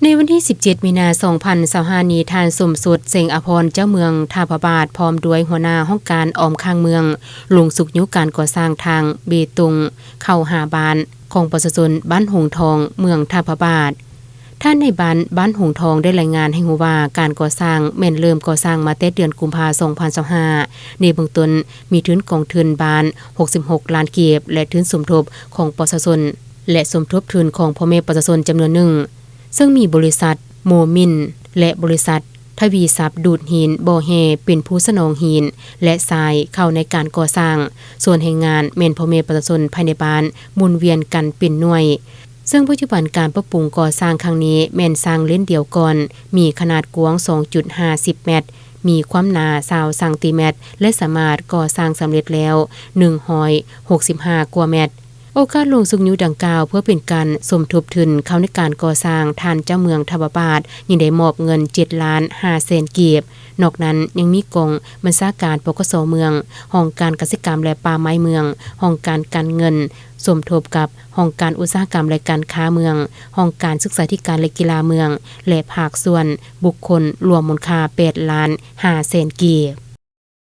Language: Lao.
ໃນວັນທີສິບເຈັດ ມີນາ ສອງພັນຊາວຫ້ານີ້, ທ່ານ ສົມສົດ ເສັງອະພອນ ເຈົ້າເມືອງທ່າພະບາດ ພ້ອມດ້ວຍຫົວໜ້າຫ້ອງການອ້ອມຂ້າງເມືອງ ລົງຊຸກຍູ້ການກໍ່ສ້າງທາງເບຕົງເຂົ້າຫາບ້ານຂອງປະຊາຊົນບ້ານຫົງທອງ ເມືອງທ່າພະບາດ. ທ່ານນາຍບ້ານບ້ານຫົງທອງໄດ້ລາຍງານໃຫ້ຮູ້ວ່າ ການກໍ່ສ້າງແມ່ນເລີ່ມກໍ່ສ້າງມາແຕ່ເດືອນກຸມພາ ສອງພັນຊາວຫ້າ. ໃນເບື້ອງຕົ້ນມີທຶນກອງທຶນບ້ານ ຫົກສິບຫົກລ້ານກີບ ແລະ ທຶນສົມທົບຂອງປະຊາຊົນ ແລະ ສົມທົບທຶນຂອງພໍ່ແມ່ປະຊາຊົນຈຳນວນໜຶ່ງ ເຊິ່ງມີບໍລິສັດໂມມິນ ແລະ ບໍລິສັດທະວີຊັບດູດຫີນບໍ່ແຮ່ເປັນຜູ້ສະໜອງຫີນ ແລະ ຊາຍເຂົ້າໃນການກໍ່ສ້າງ, ສ່ວນແຮງງານແມ່ນພໍ່ແມ່ປະຊາຊົນພາຍໃນບ້ານໝູນວຽນກັນເປັນໜ່ວຍ. ເຊິ່ງປັດຈຸບັນການປັບປຸງກໍ່ສ້າງຄັ້ງນີ້ແມ່ນສ້າງເລນດຽວກ່ອນ, ມີຂະໜາດກວ້າງ ສອງຈຸດຫ້າສິບແມັດ, ມີຄວາມໜາ ຊາວຊັງຕີແມັດ ແລະ ສາມາດກໍ່ສ້າງສຳເລັດແລ້ວ ໜຶ່ງຮ້ອຍຫົກສິບຫ້າກວ່າແມັດ. ໂອກາດລົງຊຸກຍູ້ດັ່ງກ່າວ ເພື່ອເປັນການສົມທົບທຶນເຂົ້າໃນການກໍ່ສ້າງ, ທ່ານເຈົ້າເມືອງທ່າພະບາດຍັງໄດ້ມອບເງິນ ເຈັດລ້ານຫ້າແສນກີບ. ນອກນັ້ນຍັງມີກອງບັນຊາການ ປກສ ເມືອງ, ຫ້ອງການກະສິກຳ ແລະ ປ່າໄມ້ເມືອງ, ຫ້ອງການການເງິນ ສົມທົບກັບຫ້ອງການອຸດສາຫະກຳ ແລະ ການຄ້າເມືອງ, ຫ້ອງການສຶກສາທິການ ແລະ ກິລາເມືອງ ແລະ ພາກສ່ວນບຸກຄົນ ລວມມູນຄ່າ ແປດລ້ານຫ້າແສນກີບ.